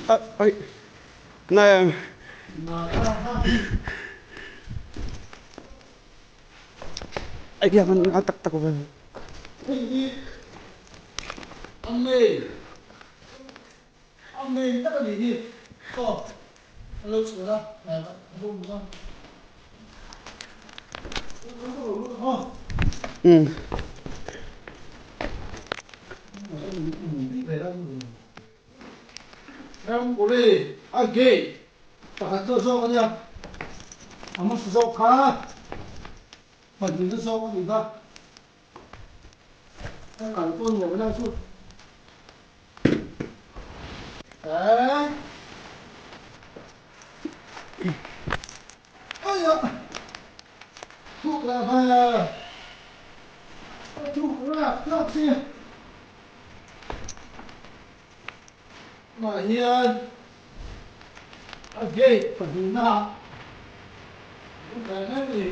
Ai na em. Ai kia man nga tak tak ve. Um. Ramkuri a gate pakhat chu a zawk a nia, a hmasa zawk kha pahnihna zawk a ni kha, a kal pawh nuam lai chu eh aia thuk leh hmel a thuk rak rak si. Tunah hian a gate pahnihna ah an kai mek a ni.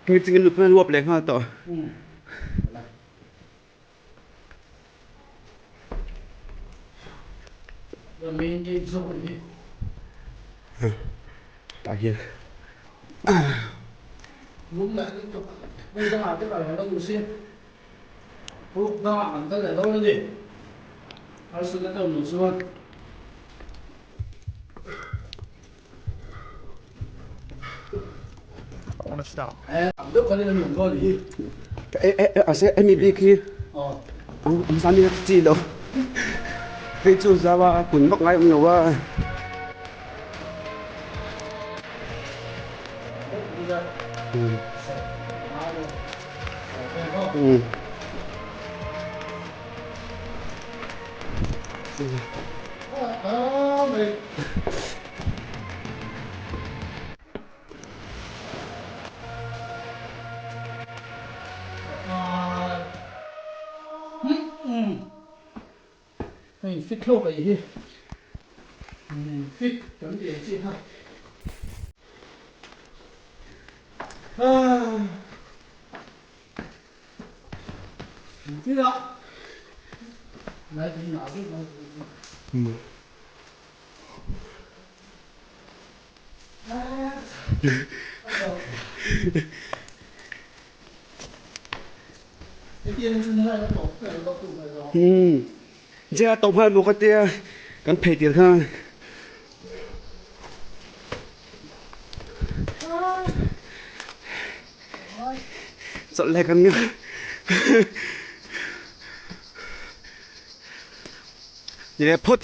Ngei lut ruap leh nghal tawh. Tah hian. Hemi bik hi an zan hi chi lo hei chu zau a kun vak ngai awm lo a. Zia tawp nghal bawk a tia kan phei tir khan. Chawlh leh kan nge. Ni leh phawt.